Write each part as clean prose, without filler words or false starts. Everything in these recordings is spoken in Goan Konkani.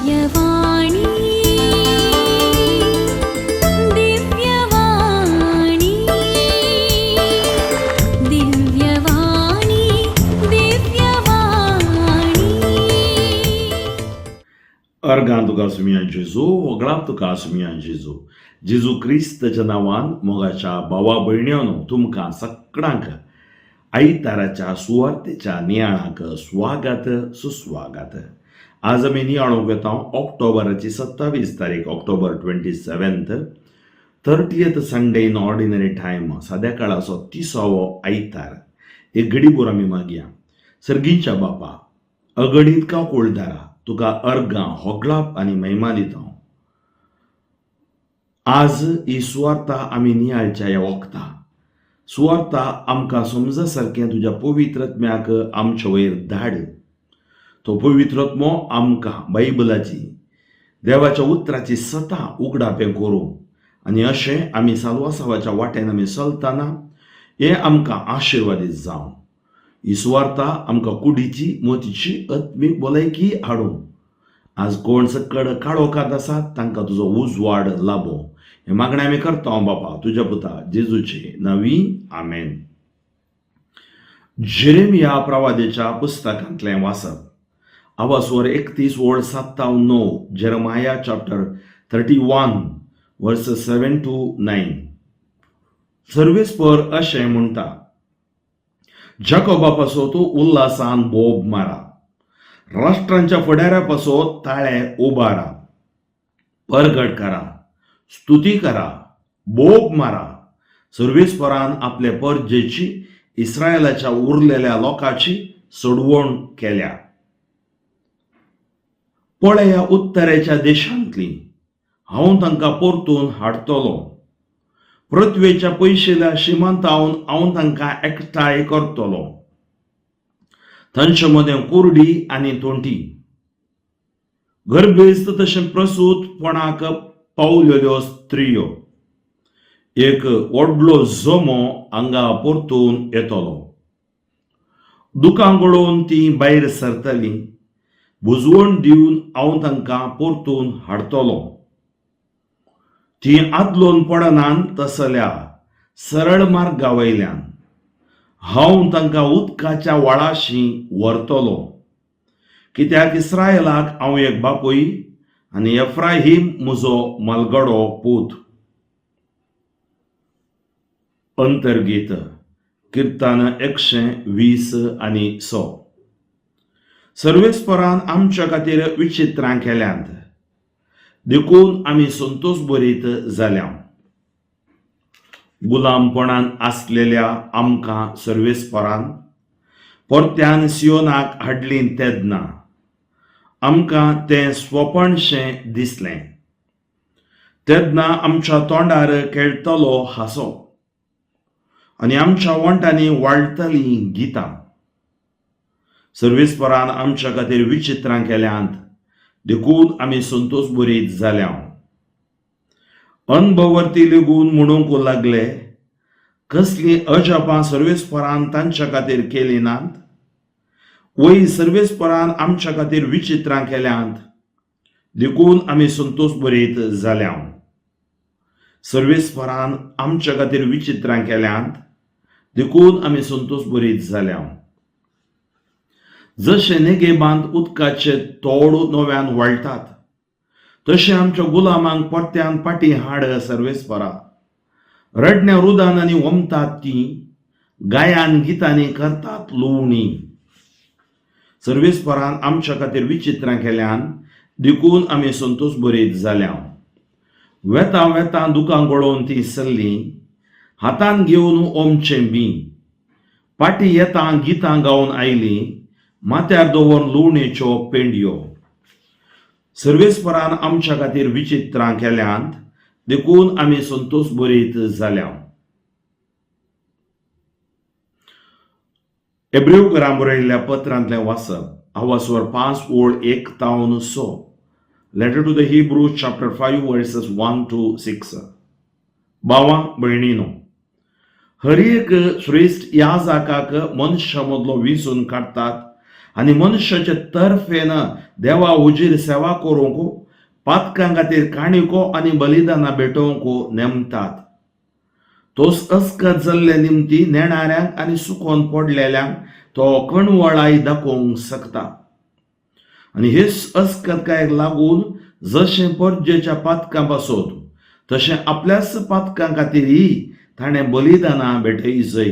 दिव्यवाणी, दिव्यवाणी, दिव्यवाणी, दिव्यवाणी. अर्गां तुका सुमया जेजू, होगळाप तुका सुमया जेजू. जेजू क्रिस्ताच्या नांवान मोगाच्या भावा भयण्यांनो, तुमकां सगळ्यांक आयताराच्या सुवार्तेच्या नियाळाक स्वागत सुस्वागत. आज आमी नियाळूंक वेता ऑक्टोबराची 27 तारीख, October 27th, 30th Sunday in Ordinary Time, साद्या काळाचो तिसावो आयतार. एक घडीभर आमी मागया. सर्गीच्या बापा, अगणीत काकुळदारा, तुका अर्गां, होगळाप आनी महिमा दिता. आज ही सुवार्ता आमी नियाळच्या ह्या वखता सुवार्ता आमकां समजा सारकें तुज्या पवित्रत्म्याक आमचे वयर धाड. तो पवित्रत्मो आमकां बायबलाची, देवाच्या उतराची सता उगडापें करूं आनी अशें आमी साल्वासावाच्या वाटेन आमी चलतना हें आमकां आशिर्वादीत जावं. ही सुवार्ता आमकां कुडीची, मोतीची, आत्मीक भलायकी हाडूं. आज कोण सकड काळोखात आसा तांकां तुजो उजवाड लाबो. हें मागणें आमी करता बापा, तुज्या पुता जेजूचे नांवी, आमेन. जेरेमिया प्रवादेच्या पुस्तकांतलें वाचप. आवासवर 31 ओळ 7 9. Jeremiah chapter 31, verse 7 to 9. सर्वेस्पर अशें म्हणटा, जाकोबा पासत उल्हासान बोब मारा, राष्ट्रांच्या फुडाऱ्या पासत ताळे उबारा. परगट करा, स्तुती करा, बोब मारा. सर्वेस्परान आपले परजेची, इस्रायलाच्या उरलेल्या लोकांची सोडवण केल्या. पळया, उत्तरेच्या देशांतली हांव तांकां परतून हाडटलो. पृथ्वेच्या पयशिल्या शिमांतावन हांव तांकां एकठांय करतलो. तांचे मदें कुर्डी आनी तोंटी, गर्भेस्त तशें प्रसूतपणाक पावलेल्यो स्त्रियो, एक व्हडलो जमो हांगा परतून येतलो. दुकां गळोवन ती भायर सरतली. बुजवण दिवन हांव तांकां परतून हाडटलो. ती आदलोन पडनान तसल्या सरळ मार्गा वयल्यान हांव तांकां उदकाच्या व्हाळाशी व्हरतलो, कित्याक इस्रायलाक हांव एक बापूय आनी एफ्राहीम म्हजो मलगडो पूत. अंतर्गीत, किर्तन 120 आनी 6. सर्वेस्परान आमच्या खातीर विचित्रां केल्यांत, देखून आमी संतोष भरीत जाल्या. गुलामपणान आसलेल्या आमकां सर्वेस्परान परत्यान सियोनाक हाडली तेन्ना आमकां तें स्वपणशें दिसलें. तेन्ना आमच्या तोंडार खेळटलो हांसो आनी आमच्या वंठांनी वाळटलीं गितां. सर्वेस्परान आमच्या खातीर विचित्रां केल्यांत, देखून आमी संतोष भरीत जाल्या. अनभवर्ती लेगून म्हणूंक लागले, कसलीं अजापां सर्वेस्परान तांच्या खातीर केली नात? वय, सर्वेस्परान आमच्या खातीर विचित्रां केल्यांत, देखून आमी संतोष भरीत जाल्या. सर्वेस्परान आमच्या खातीर विचित्रां केल्यांत, देखून आमी संतोष भरीत जाल्या. जशे नेगेबांत उदकाचे तोड नव्यान वळटात, तशें आमच्या गुलामांक परत्यान पाटी हाड सर्वेस्परा. रडण्या रुदान आनी वमतात ती गायान गितांनी करतात लुवणी. सर्वेस्परान आमच्या खातीर विचित्रां केल्यान, देखून आमी संतोष भरीत जाल्या. वेता वेता दुकां गळोवन ती सल्ली, हातान घेवन ओमचें बी. पाटी येता गितां गावन आयली, माथ्यार दवरून लुवणेच्यो पेंडयो. सर्वेस्परान आमच्या खातीर विचित्रां केल्यांत, देखून आमी संतोष भरीत जाल्या. एब्रेवकरां बरयल्ल्या पत्रांतलें वाचप. आवासवर 5 ओळ 1 तावन 6. Letter to the Hebrew, chapter 5, verses 1 to 6. भावा भयणीनो, हर एक श्रेश्ठ याजकाक मनशा मदलो विंचून काडटात. आनी मनशाचे तर्फेन देवा हुजीर सेवा करूंक पातकां खातीर काणिको आनी बलिदानां भेटोवंक नेमतात. तोच अस्कत जाल्ले निमती नेणाऱ्यांक आनी सुकोन पडलेल्यांक तो कणवळाय दाखोवंक शकता. आनी हेच अस्कतकायेक लागून जशें परजेच्या पातकां पासत तशें आपल्याच पातकां खातीरय ताणें बलिदानां भेटयजय.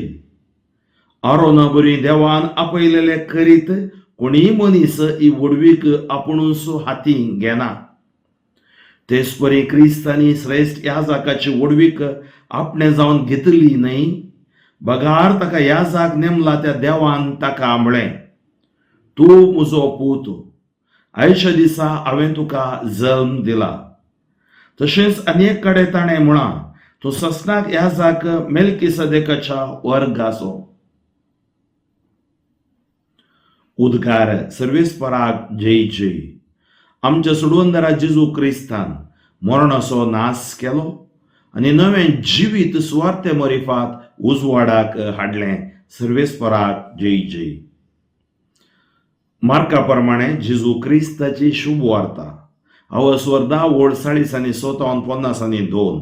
आरोना बरी देवान आपयलेले करीत कोणीय मनीस ही व्हडवीक आपुणूच हाती घेना. तेच परी क्रिस्तांनी श्रेश्ठ याजकाची व्हडवीक आपणें जावन घेतली न्हय, बगार ताका याजक नेमला त्या देवान ताका म्हळें, तूं म्हजो पूत, आयच्या दिसा हांवें तुका जल्म दिला. तशेंच आनी एक कडेन ताणें म्हळां, तूं ससनाक याजक मेल्किसदेकाच्या वर्गाचो. उद्गार सर्वेस्पराक जय जय. आमच्या सोडवणदारा जेजू क्रिस्तान मरणाचो नाश केलो आनी नवें जिवीत सुवार्ते मरिफात उजवाडाक हाडलें. सर्वेस्पराक जय जय. मार्का प्रमाणे जेजू क्रिस्ताची शुभ वार्ता. अवस्वर 10 वळ 40 आनी 57 50 आनी 2.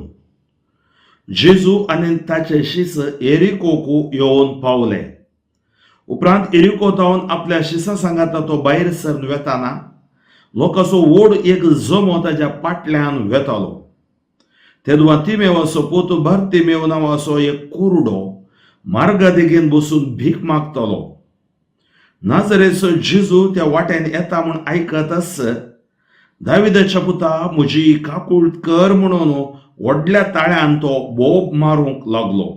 जेजू आनी ताचे शिस एरिकोकू येवन पावले. उपरांत एरिको जावन आपल्या शिसां सांगाता तो भायर सरन वेताना लोकांचो व्हड एक जमो ताच्या पाटल्यान वेतालो. तेदवा तिमेवाचो पूत बार्तिमेव नांवाचो एक कुरडो मार्गा देगेन बसून भीक मागतालो. नाजरेचो जेजू त्या वाटेन येता म्हूण आयकतच दाविदाच्या पुता म्हजी काकूळट कर म्हणून व्हडल्या ताळ्यान तो बोब मारूंक लागलो.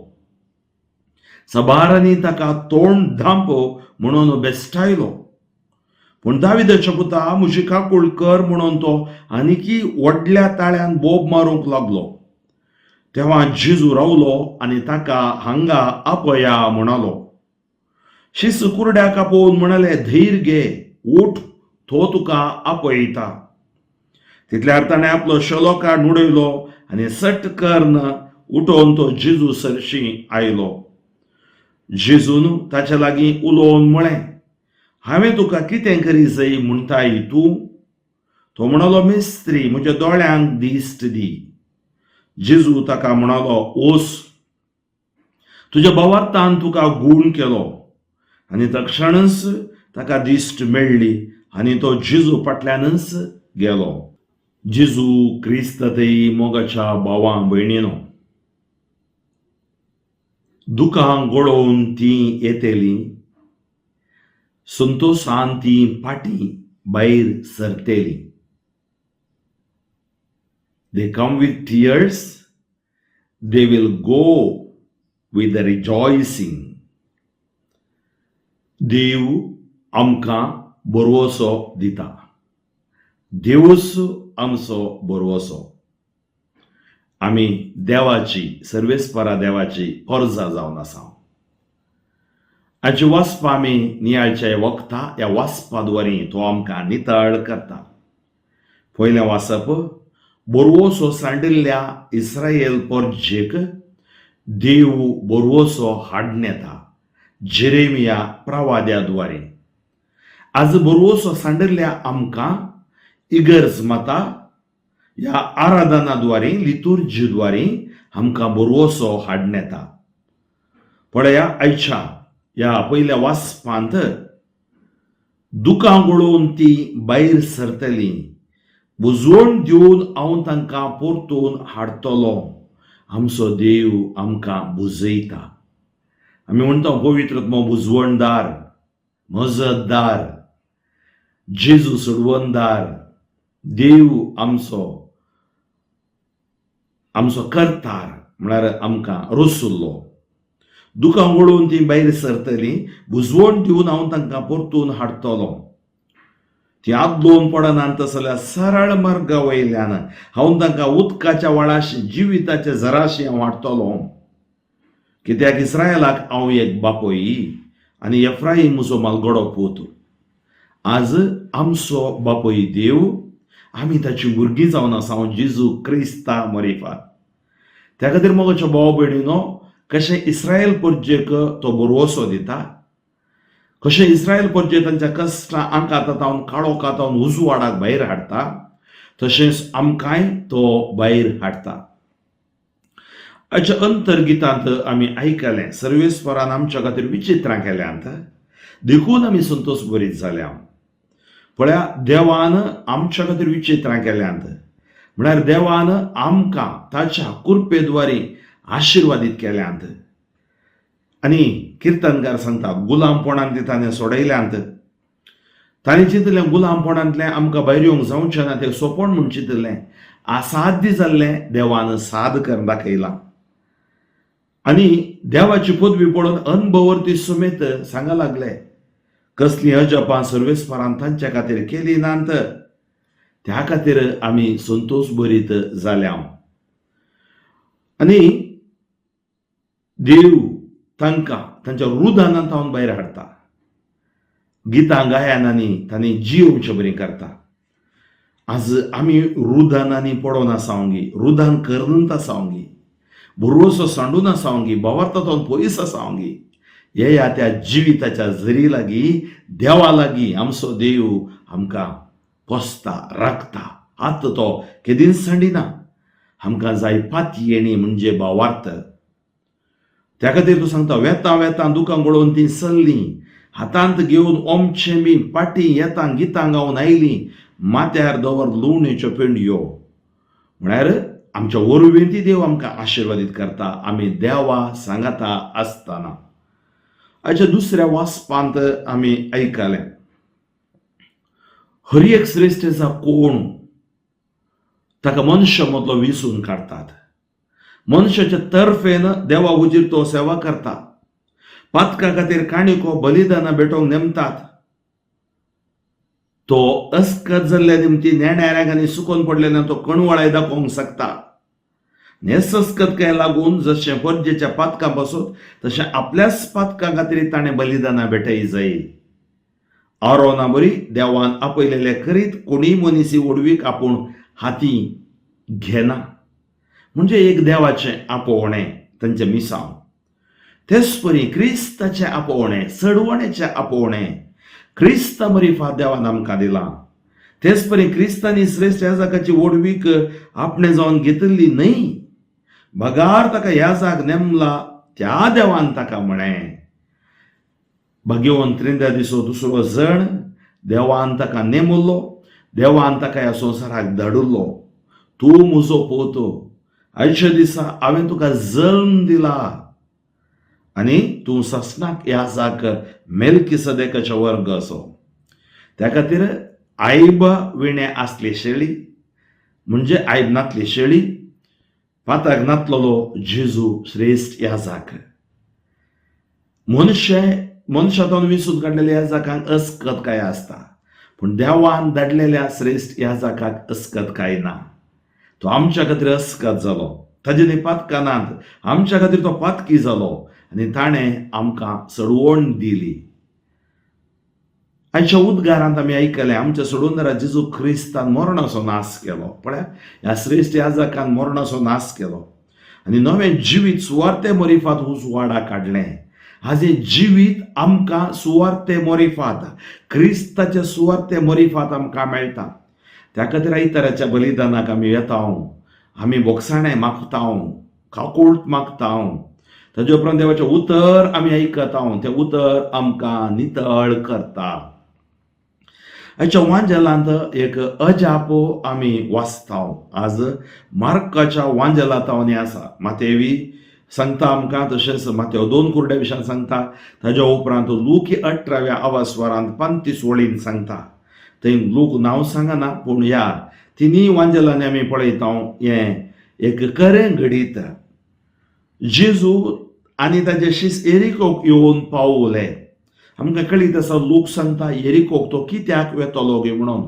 सबारांनी ताका तोंड धांप म्हणून बेस्टायलो, पूण दाविदाच्या पुता म्हजी काकूळ कर म्हणून तो आनीकी व्हडल्या ताळ्यान बोब मारूंक लागलो. तेव्हा जेजू रावलो आनी ताका हांगा आपया म्हणालो. शिस कुरड्याक आपोवन म्हणाले, धैर्य घे, उठ, तो तुका आपयता. तितल्यार ताणें आपलो शेलो काडून उडयलो आनी सट कर्न उठोवन तो जेजू सरशी आयलो. जेजून ताच्या लागीं उलोवन म्हळें, हांवें तुका कितें करी जाय म्हणटाय तूं? तो म्हणालो, मिस्त्री, म्हज्या दोळ्यांक दिश्ट दी. जेजू ताका म्हणालो, ओस, तुज्या भावार्थान तुका गूण केलो. आनी तक्षणच ताका दिश्ट मेळ्ळी आनी तो जेजू फाटल्यानच गेलो. जेजू क्रिस्त थंय मोगाच्या भावां भयणीनो, दुकां गळोवन तीं येतलीं, संतोशान तीं फाटीं भायर सरतलीं. They come with tears, they will go with the rejoicing. देव आमकां बरवसो दिता, देवूच आमचो बरवसो. आमी देवाची सर्वेस्परा देवाची अर्जा जावन आसा. आयचे वाचपा आमी नियाळच्या वखता ह्या वाचपा द्वारी तो आमकां नितळ करता. पयलें वाचप, बरवसो सांडिल्ल्या इस्रायल परजेक देव बरवसो हाडून येता जेरेमिया प्रवाद्या द्वारे. आज बरवसो सांडिल्ल्या आमकां इगर्ज माता ह्या आराधना द्वारे, लितुर्जी द्वारे आमकां बरवसो हाडून येता. पळया, आयच्या ह्या पयल्या वाचपांत दुकां गळोवन ती भायर सरतली, बुजवण दिवन हांव तांकां परतून हाडटलो. आमचो देव आमकां बुजयता. आमी म्हणटा पवित्र बुजवणदार, मजतदार, जेजू सोडवणदार, देव आमचो, आमचो करतार, म्हळ्यार आमकां रसुल्लो. दुकां वळोवन ती भायर सरतली, बुजवण दिवन हांव तांकां परतून हाडटलो. ती आदलोवन पडनात तसो जाल्यार सरळ मार्गा वयल्यान हांव तांकां उदकाच्या वळाशी, जिविताच्या जराशी हांव हाडटलो. कित्याक इस्रायलाक हांव एक बापूय आनी एफ्राहीम म्हजो मालगडो पूत. आज आमचो बापूय देव, आमी ताची भुरगीं जावन आसा हांव जेजू क्रिस्ता मरिफात. त्या खातीर मोगाच्या भाव भयणीनो, कशें इस्रायल परजेक तो बरवसो दिता, कशें इस्रायल परजे तांच्या कश्टां आंकांतावन काळोखातावन उजवाडाक भायर हाडटा, तशेंच आमकांय तो भायर हाडटा. हाच्या अंतर्गितांत आमी आयकलें, सर्वेस्परान आमच्या खातीर विचित्रां केल्यांत, देखून आमी संतोश बरीत जाल्या. पळया, देवान आमच्या खातीर विचित्रां केल्यांत म्हळ्यार देवान आमकां ताच्या कृपेद्वारी आशिर्वादीत केल्यांत. आनी किर्तनकार सांगता, गुलामपणांतलें ताणें सोडयल्यांत. ताणें चिंतलें गुलामपणांतलें आमकां भायर येवंक जावचें ना, तें सोंपण म्हूण चिंतलें, असाध्य जाल्लें देवान साद करून दाखयलां. आनी देवाची पदवी पळोवन अनभवर्ती समेत सांगा लागले, कसलीं अजपां सर्वेस्परान तांच्या खातीर केली नात, त्या खातीर आमी संतोश भरीत जाल्या. आनी देव तांकां तांच्या रुदानांत हांव भायर हाडटा, गितां गायनांनी तांणी जियोवचे बरी करता. आज आमी रुदानांनी पडोन आसावंगी, रुदान करून आसावंगी, भरवसो सांडून आसावंगी, भावार्थांत पयस आसावंगी, येया त्या जिविताच्या झरी लागीं, देवा लागीं. आमचो देव आमकां पोसता, राखता, आतां तो केदींच सांडिना. आमकां जाय पातयेणी म्हणजे भावार्थ. त्या खातीर तूं सांगता, वेता वेता दुकां गळोवन ती चल्लीं, हातांत घेवन ओमचें बी पाटी येता गितां गावन आयलीं, माथ्यार दवर लुवणेच्यो पेंडयो. म्हळ्यार आमच्या वरवीं ती देव आमकां आशिर्वादीत करता आमी देवा सांगाता आसतना. हाच्या दुसऱ्या वाचपांत आमी आयकलें, हर एक श्रेश्ठेचा कोण ताका मनशा मदलो विसून काडटात. मनशाच्या तर्फेन देवा हुजीर तो सेवा करता. पातका खातीर काणिको बलिदानां भेटोवंक नेमतात. तो अस्कत जाल्ल्या निमती नेणाऱ्यांक आनी सुकोन पडलेल्या तो कणवळाय दाखोवंक शकता. नेसस्कत काय लागून जशें परजेच्या पातकां पासून तशें आपल्याच पातकां खातीर ताणें बलिदानां भेटय जाय. आरोना बरी देवान आपयलेले करीत कोणीय मनीसी व्हडवीक आपूण हाती घेना, म्हणजे एक देवाचें आपोवणें तांचें मिसांव. तेच परी क्रिस्ताचें आपोवणें, चडवणेचें आपोवणें क्रिस्ता मरिफा देवान आमकां दिलां. तेच परी क्रिस्तांनी श्रेश्ठ याजकाची व्हडवीक आपणें जावन घेतिल्ली न्हय, बगार ताका याजक नेमला त्या देवान ताका म्हळें, भाग्यवंत त्रिंद्या दिसो दुसरो जण देवान ताका नेमलो, देवान ताका ह्या संवसाराक धाडिल्लो. तूं म्हजो पोतो, आयच्या दिसा हांवें तुका जल्म दिला आनी तूं ससनाक याजाक मेलकी सदेकाचो वर्ग असो. त्या खातीर आयब विणें आसली शेळी म्हणजे आयब नातली शेळी, पाताक नातलेलो जेजू श्रेश्ठ याजाक. मनशे मनशांतून विसून काडलेल्या याजकांक अस्कत काय आसता, पूण देवान धाडलेल्या श्रेश्ठ याजकाक अस्कत काय ना. तो आमच्या खातीर अस्कत जालो, ताजे न्ही पातकां नात, आमच्या खातीर तो पातकी जालो आनी ताणें आमकां सडवण दिली. आयच्या उद्गारांत आमी आयकलें, आमच्या सोडूनदारा जेजू क्रिस्तान मरणाचो नाश केलो. पळया, ह्या श्रेश्ठ याजकान मरणाचो नाश केलो आनी नवें जिवीत सुवार्ते मरिफात उजवाडा काडलें. आज हें जिवीत आमकां सुवार्ते मोरिफात, क्रिस्ताच्या सुवार्ते मोरिफात आमकां मेळटा. त्या खातीर आयताराच्या बलिदानाक आमी येता, आमी बोगसाणें मागता, काकूळट मागता. ताजे उपरांत देवाचें उतर आमी आयकता, तें उतर आमकां नितळ करता. आयच्या वांजेलांत एक अजापो आमी वाचता. आज मार्काच्या वांजेलांत आसा. मातेवी सांगता आमकां, तशेंच मातेव 2 कुरड्या विशयान सांगता. ताज्या उपरांत लूक 18व्या आवासवारांत 35 वळीन सांगता. थंय लूक नांव सांगना, पूण ह्या तिनूय वांजेलांनी आमी पळयता हें एक खरें घडीत. जेजू आनी ताजे शीस एरिकोक येवन पावले. आमकां कळीत आसा, लोक सांगता एरिकोक तो कित्याक वेतलो गे म्हणून.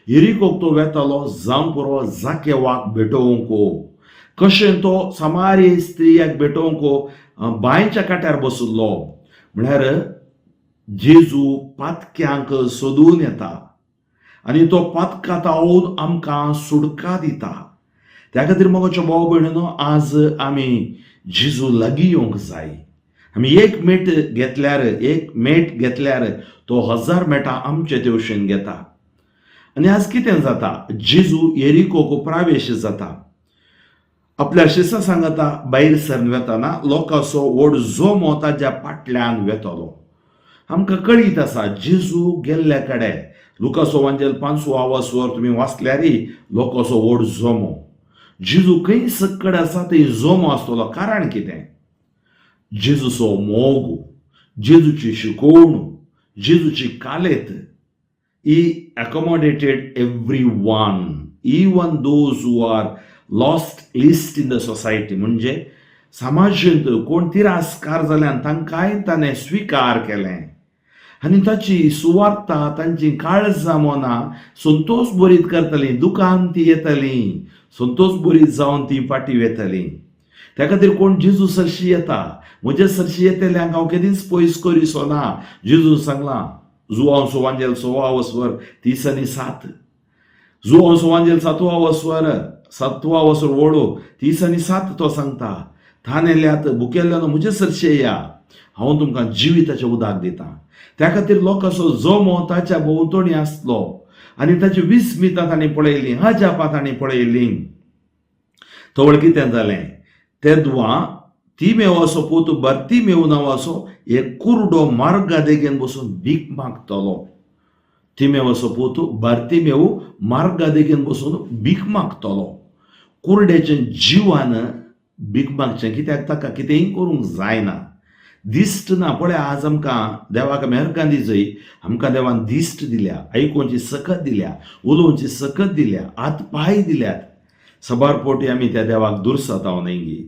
एरिकोक तो वेतलो जावंक पुरो जाकेवाक भेटोवंक. कशें तो समारी स्त्रियाक भेटोवंक बांयच्या काट्यार बशिल्लो. म्हळ्यार जेजू पातक्यांक सोदून येता आनी तो पातकां आमकां सुडका दिता. त्या खातीर मोगाच्यो भाव भयणीनो, आज आमी जेजू लागीं येवंक जाय. आमी एक मेट घेतल्यार, एक मेट घेतल्यार तो 1000 मेटां आमचे तेवशीन घेता. आनी आज कितें जाता, जेजू येरिकोक प्रावेश जाता. आपल्या शिसा सांगता भायर सरन वेताना लोकांचो व्हड जोमो ताज्या फाटल्यान वेतलो. आमकां कळीत आसा जेजू गेल्ल्या कडेन लुकासो वांजेल 5वो आवासवर तुमी वाचल्यारय लोकांचो व्हड जोमो. जेजू खंय सकड आसा थंय जोमो आसतलो. कारण कितें? जेजूचो मोग, जेजूची शिकोवण, जेजूची कालेत he accommodated everyone, even those who are lost least in the society. म्हणजे समाजेंत कोण तिरस्कार जाल्यान तांकांय ताणें स्विकार केलें आनी ताची सुवार्ता तांची काळजां मनां संतोश बरीत करतलीं. दुकान ती येतलीं, संतोश बरीत जावन ती फाटीं वेतलीं. त्या खातीर कोण जेजू सरशी येता, म्हजे सरशी येतल्यांक हांव केदींच पयस करिसो ना, जेजून सांगलां. जुवांव सुवांजेल 6वा वसवर 30 आनी 7, जुवांव सुवांजेल 7वा वसवर, 7वा वसवर वळू 30 आनी 7, तो सांगता, तानेल्यात भुकेल्ल्यानो म्हजे सरशी येया, हांव तुमकां जिविताचें उदक दितां. त्या खातीर लोकांचो जमो ताच्या भोंवतणी आसलो आनी ताची विस्मितां तांणी पळयलीं, अजापां तांणी पळयलीं. तवळ कितें जालें, तेदवा तिमेवाचो पूत बर्तिमेव नांवाचो एक कुरडो मार्गा देगेन बसून भीक मागतलो. तिमेवाचो पूत बार्तिमेव मार्गा देगेन बसून भीक मागतलो. कुरड्याचें जिवान भीक मागचें, कित्याक ताका कितेंय करूंक जायना, दिश्ट ना. पळय, आज आमकां देवाक मेहरकान दिजय, आमकां देवान दिश्ट दिल्या, आयकुची सकत दिल्या, उलोवची सकत दिल्या, हात पांय दिल्यात. सबार पोटी आमी त्या देवाक दुरसाताव न्हय गी?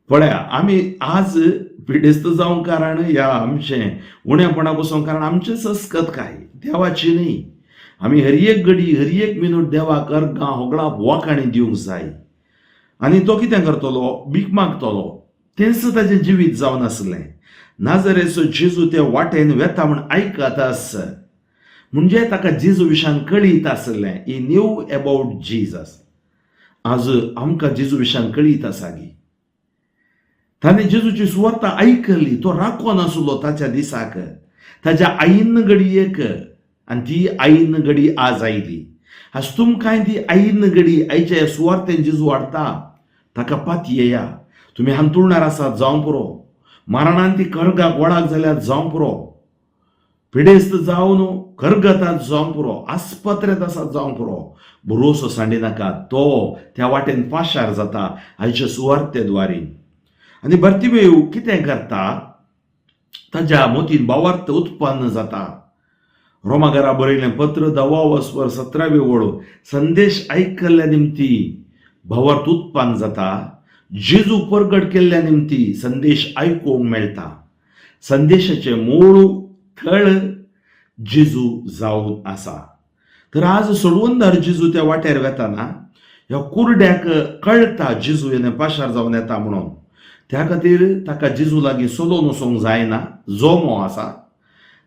पळया, आमी आज पिडेस्त जावंक कारण ह्या आमचें उणेपणा पसून कारण आमचें संस्कत काय देवाची न्ही. आमी हर एक घडी, हर एक मिनूट देवाक अर्गां होगळां वाखाणी दिवंक जाय. आनी तो कितें करतलो? भीक मागतलो. तेंच ताजें जिवीत जावन आसलें. नाजरेचो जेजू ते वाटेन वेता म्हूण आयकत आस, म्हणजे ताका जेजू विशयान कळीत आसलें. He knew about Jesus. आज आमकां जेजू विशयान कळीत आसा गी? ताणें जेजूची सुवार्ता आयकली. तो राखोन आसलो ताच्या दिसाक, ताच्या आईन घडयेक. आनी ती आईन घडी आज आयली. आज तुमकांय ती आईन घडी आयच्या सुवार्तेन जेजू हाडटा. ताका पातयेया. तुमी हांतुळणार आसात जावं पुरो, मरणान ती कर्गाक वळाक जाल्यार जावं पुरो, पिडेस्त जावन करगतात जावं पुरो, आस्पत्रेंत आसात जावं पुरो, भरोसो सांडी नाका. तो त्या वाटेन पाशार जाता आयच्या सुवार्ते द्वारी. आनी बर्तिमेव कितें करता? ताज्या मोतीन भावार्थ उत्पन्न जाता. रोमाघरा बरयलें पत्र 10वा वस्वर 17वी वळ, संदेश आयकल्ल्या निमती भावार्थ उत्पन्न जाता. जेजू परगट केल्ल्या निमती संदेश आयकूंक मेळटा. संदेशाचें मूळ थळ जेजू जावन आसा. तर आज सोडवंदार जेजू त्या वाट्यार वेताना ह्या कुरड्याक कळटा जेजू हेणे पाशार जावन येता म्हणून. त्या खातीर ताका जेजू लागीं सोलोन वचोंक जायना, जोमो आसा,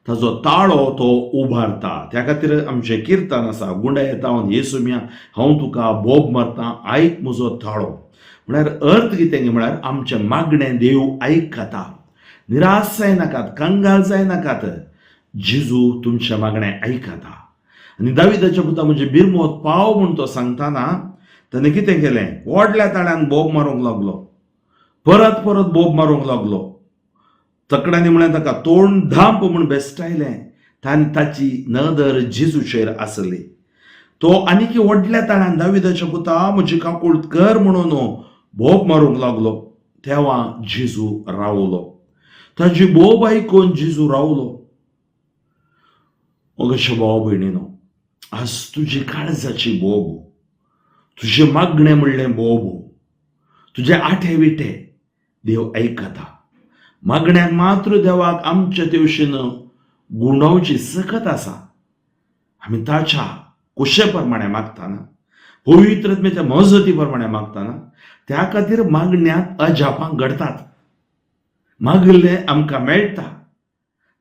ताजो ताळो तो उबारता. त्या खातीर आमचें किर्तन आसा, गुंडा येता येसू मिया हांव तुका बोब मारता, आयक म्हजो ताळो. म्हळ्यार अर्थ कितें म्हळ्यार आमचें मागणें देव आयकता. निराश जायनाकात, कंगाल जायनाकात, जेजू तुमचें मागणें आयकता. आनी दाविदाच्या पुता म्हणजे बिरमोत पाव म्हूण तो सांगताना ताणें कितें केलें? व्हडल्या ताळ्यान बोब मारूंक लागलो, परत परत बोब मारूंक लागलो. तकड्यांनी म्हळें ताका तोंड धांप म्हूण बेस्टायलें. ताणें ताची नदर जेजूचेर आसली. तो आनीक व्हडल्या ताळ्यान दाविदाच्या पुता म्हजी काकूळट कर म्हणून बोब मारूंक लागलो. तेवा जेजू रावलो. ताजी बोब आयकून जेजू रावलो. अगशे भाव भयणीनो, आज तुजी काळजाची बोब, तुजें मागणें म्हणलें बोब, तुजे आठे विटे देव आयकता. मागण्याक मात्र देवाक आमचे तेवशीन गुंडावची सकत आसा. आमी ताच्या कुशे प्रमाणे मागताना, पवित्रत्मेच्या मजती प्रमाणे मागताना, त्या खातीर मागण्यांत अजापां घडतात. मागिल्लें आमकां मेळटा.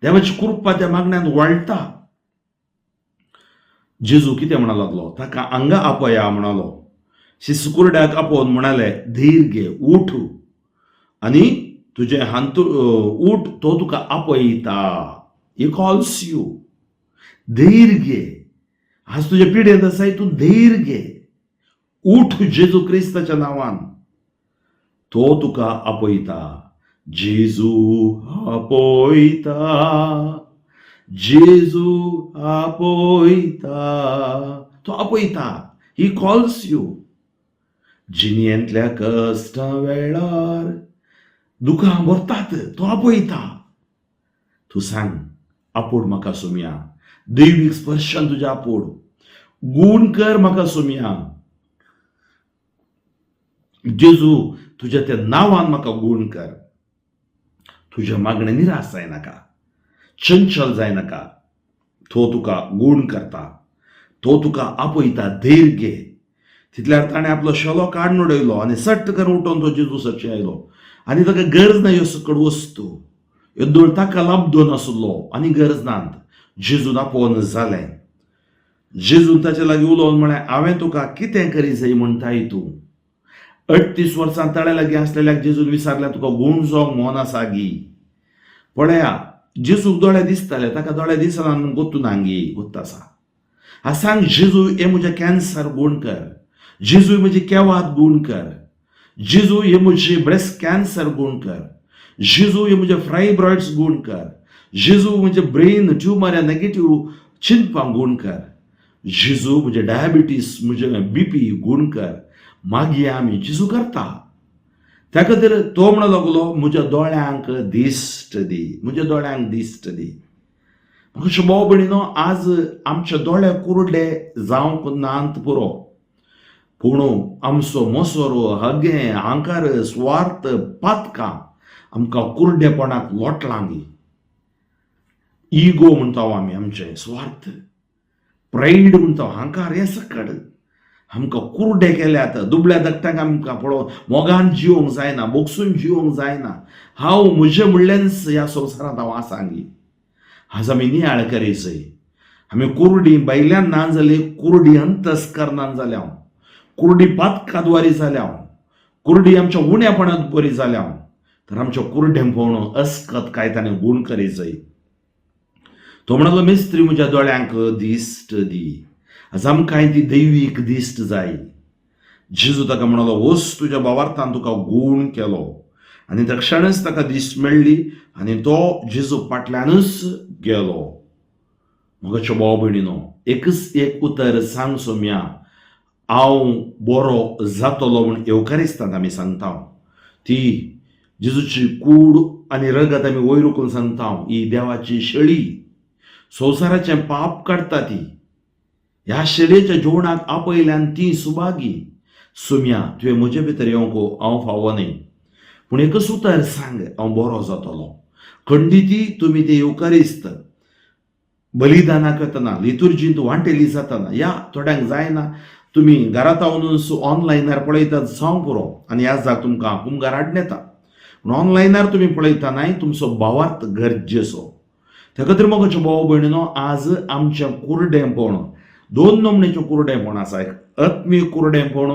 देवाची कृपा त्या मागण्यांत वळटा. जेजू कितें म्हणा लागलो? ताका हांगा आपया म्हणालो. शिसकुरड्याक आपोवन म्हणाले, धीर घे, उठ आनी तुजें हांतू ऊठ, तो तुका आपयता. He calls you. धैर्य घे. आज तुजे पिडेंत आसाय तूं, धैर्य घे, उठ जेजू क्रिस्ताच्या नांवान. तो तुका आपयता. जेजू आपयता, जेजू आपयता, तो आपयता. He calls you. जिणेंतल्या कश्टा वेळार दुकां भरतात, तो आपयता. तूं सांग, आपोड म्हाका सोमया, दैवीक स्पर्शान तुज्या आपोड, गूण कर म्हाका सोमया. जेजू, तुज्या त्या नांवान म्हाका गूण कर. तुज्या मागणें निराश जायनाका, चंचल जायनाका. तो तुका गूण करता, तो तुका आपयता. धैर्य घे. तितल्यार ताणें आपलो शेलो काडून उडयलो आनी सट्ट करून उठोवन तो जेजू सरशी आयलो. आनी ताका गरज ना ह्यो सकड वस्तू, ह्यो ताका लाबदो नासलो आनी गरज नात. जेजून आपोवन जालें. जेजून ताचे लागीं उलोवन म्हळें, हांवें तुका कितें करी जाय म्हणटाय तूं? 38 वर्सां तळ्या लागीं आसलेल्याक जेजून विचारलें, तुका गूण जावंक मन आसा गी? पळया, जेजूक दोळे दिसताले, ताका दोळे दिसना म्हणून गोत्तू नांगी गोत्त आसा. हा सांग, जेजू, हे म्हजें कॅन्सर गूण कर. जेजू, म्हजी केवात गूण कर. जेजू, हे म्हजी ब्रेस्ट कॅन्सर गूण कर. जेजू, हे म्हजे फायब्रॉइड्स गूण कर. जेजू, म्हजे ब्रेन ट्युमर या नेगेटीव चिंतपाक गूण कर. जेजू, म्हजे डायबिटीस, म्हजे बीपी गूण कर. मागीर आमी, जेजू करता. त्या खातीर तो म्हणूंक लागलो, म्हज्या दोळ्यांक दिश्ट दी, म्हज्या दोळ्यांक दिश्ट दी. म्हाका भाव भयणीनो, आज आमचे दोळे कुरडे जावंक नात पुरो, पूण आमचो मोसरो, हगें, अहंकार, स्वार्थ, पातकां आमकां कुरडेपणाक लोटलांगी. इगो म्हणटा आमी, आमचें स्वार्थ, प्रायड म्हणटा, अहंकार, हें सकड आमकां कुरडे केल्यात. दुबळ्या धाकट्यांक आमकां पळोवन मोगान जिवंक जायना, बोगसून जिवंक जायना. हांव म्हजें म्हणल्यानच ह्या संवसारांत हांव आसांगी. आज आमी नियाळ करीसय, आमी कुरडी भायल्यान ना जाली, कुरडी अंतस्करणान जाल्या, कुरडी पातकाद्वारी जाल्या, कुरडी आमच्या उण्यापणांत बरी जाल्या. तर आमच्या कुरडें पळोवन अस्कत काय ताणें गूण करीसय. तो म्हणालो, मिस्त्री, म्हज्या दोळ्यांक दिश्ट दी. आज आमकां ती दैवीक दिश्ट जाय. जेजू ताका म्हणालो, वच, तुज्या भावार्थान तुका गूण केलो. आनी त्या क्षणच ताका दिश्ट मेळ्ळी आनी तो जेजू फाटल्यानच गेलो. म्हज्या भाव भयणीनो, एकच एक उतर सांग सोम्या, हांव बरो जातलो म्हूण येवकारिस्तांत आमी सांगता. ती जेजूची कूड आनी रगत आमी वयर उखलून सांगता, ही देवाची शेळी, संवसाराचें पाप काडटा ती. ह्या शेळयेच्या जेवणाक आपयल्यान ती सुभागी. सोम्या, तुवें म्हजे भितर येवंक हांव फावो न्हय, पूण एकच उतर सांग, हांव बरो जातलो. खंडिती तुमी ते येवकारिस्त बलिदानाक वतना, लितुर्जींत वांटेली जातना, या थोड्यांक जायना, तुमी घरांत वचून ऑनलायनार पळयतात जावं पुरो. आनी ह्या जाग तुमकां कुमगार हाडून येता, पूण ऑनलायनार तुमी पळयता न्हय, तुमचो भावार्थ गरजेचो. त्या खातीर मोगाच्यो भाव भयणीनो, आज आमचें कुरडेंपण दोन नमण्याचें कुरडेंपण आसा. एक आत्मीक कुरडेंपण,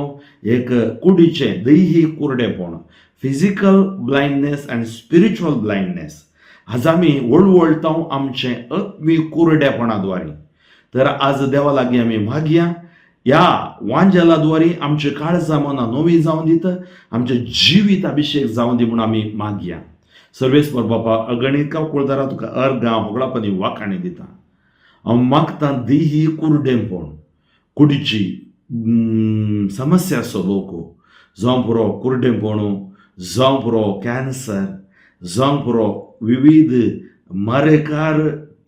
एक कुडीचें दैहीक कुरडेंपण, physical blindness and spiritual blindness. आज आमी वळवळटा आमचें आत्मीक कुरडेपणा द्वारे. तर आज देवा लागीं आमी मागया, ह्या वांजेला द्वारे आमचे काळजां मनां नवी जावन दित, आमचें जिवीत अभिशेक जावन दी म्हूण आमी मागया. सर्वेस्पर बापा, अगणीत कुळदारा, तुका अर्गां, होगळापनी, वाखाणी दिता. हांव मागता, देही कुरडेंपण, कुडीची समस्या आसो लोक, जावं पुरो कुरडेंपण, जावं पुरो कॅन्सर, जावं पुरो विविध मारेकार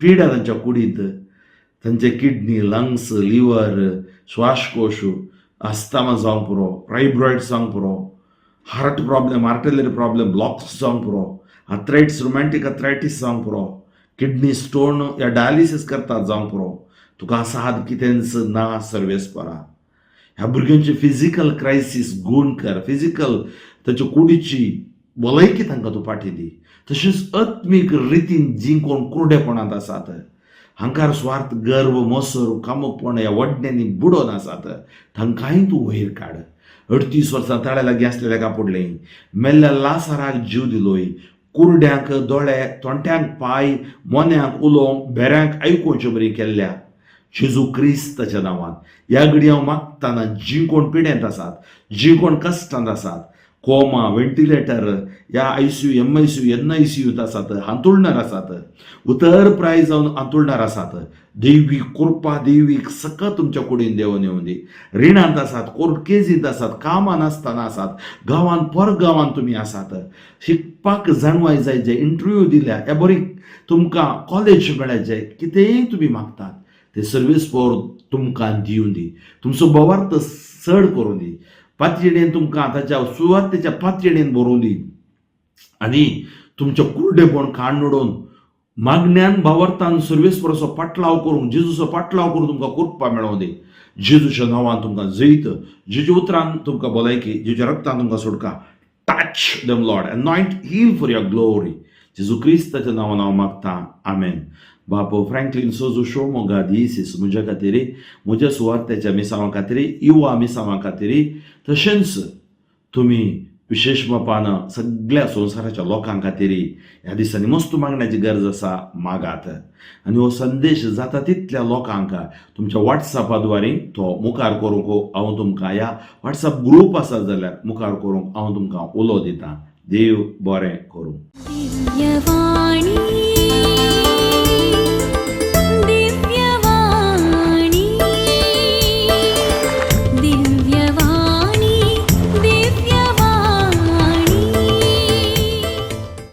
पिडा तांच्या कुडींत, तांचे किडनी, लंग्स, लिवर, श्वासकोश, अस्थमा जावंक पुरो, फायब्रॉइड जावंक पुरो, heart problem, artillery problem, blocks जावंक पुरो, आर्थरायटीस, रुमॅटीक आर्थरायटीस जावंक पुरो, किडनी स्टोन या डायलिसीस करतात जावंक पुरो, तुका असाद कितेंच ना सर्वेस्परा. ह्या भुरग्यांची फिजिकल क्रायसीस गूण कर. फिजिकल ताच्या कुडीची भलायकी तांकां तूं पाठी दी. तशेंच आत्मीक रितीन जीं कोण कुरडेपणांत आसात, हांकार, स्वार्थ, गर्व, मोसर, कामुकपण ह्या वडण्यांनी बुडोवन आसात, तांकांय तूं वयर काड. 38 वर्सां ताळ्या लागीं आसलेल्या कापुडलें, मेल्ल्या लासाराक जीव दिलोय, कुरड्यांक दोळे, तोंट्यांक पांय, मोन्यांक उलोवंक, भेऱ्यांक आयकुचे बरी केल्ल्या जेजू क्रिस्ताच्या नांवान ह्या घडी हांव मागताना जीं कोण पिडेंत आसात, जीं कोण कश्टांत आसात, कोमा, व्हेंटिलेटर, ह्या आयसीयू, एमआयसीयू, एनआयसीयूत आसात, हांतुळणार आसात, उतर प्राय जावन हांतुळणार आसात, देवी कृपा, देवीक सकत तुमच्या कुडीन देवून येवन दी. रिणांत आसात, कोर्ट केजींत आसात, कामान आसतना आसात, गांवान परगांवान तुमी आसात, शिकपाक जाणवाय जाय, जे इंटरव्यू दिल्या, हे बरी तुमकां कॉलेज मेळ्ळ्या, कितेंय तुमी मागतात ते सर्वीस पॉवर तुमकां दिवन दी. तुमचो भावार्थ चड करून दी. पातयेणेन तुमकां ताच्या सुवातेच्या पातयेणेन बरोवन दी आनी तुमचें कुरडेपण काडून उडोवन मागण्यान भावार्थान सर्वेस्पराचो पाटलाव करूंक, जेजूचो पाटलाव करून तुमकां कृपा मेळोवं दी. जेजूच्या नांवान तुमकां जैत, जेजू उतरान तुमकां भलायकी, जेजूच्या रक्तान तुमकां सुटका. Touch them, Lord. Anoint, heal for your glory. जेजू क्रिस्ताच्या नांवान हांव मागता, आमेन. बाप फ्रँकलीन सोजू शिवमोगा दिसीस म्हज्या खातीर, म्हज्या सुवार्तेच्या मिसांवा खातीर, युवा मिसांवा खातीर, तशेंच तुमी विशेश बापान सगळ्या संवसाराच्या लोकां खातीर ह्या दिसांनी मस्त मागण्याची गरज आसा. मागात आनी हो संदेश जाता तितल्या लोकांक तुमच्या वॉट्सॅपा द्वारे तो मुखार करूंक हांव तुमकां, ह्या वॉट्सॅप ग्रूप आसा जाल्यार मुखार करूंक हांव तुमकां उलो दितां. देव बरें करूं. दिव्यवाणी.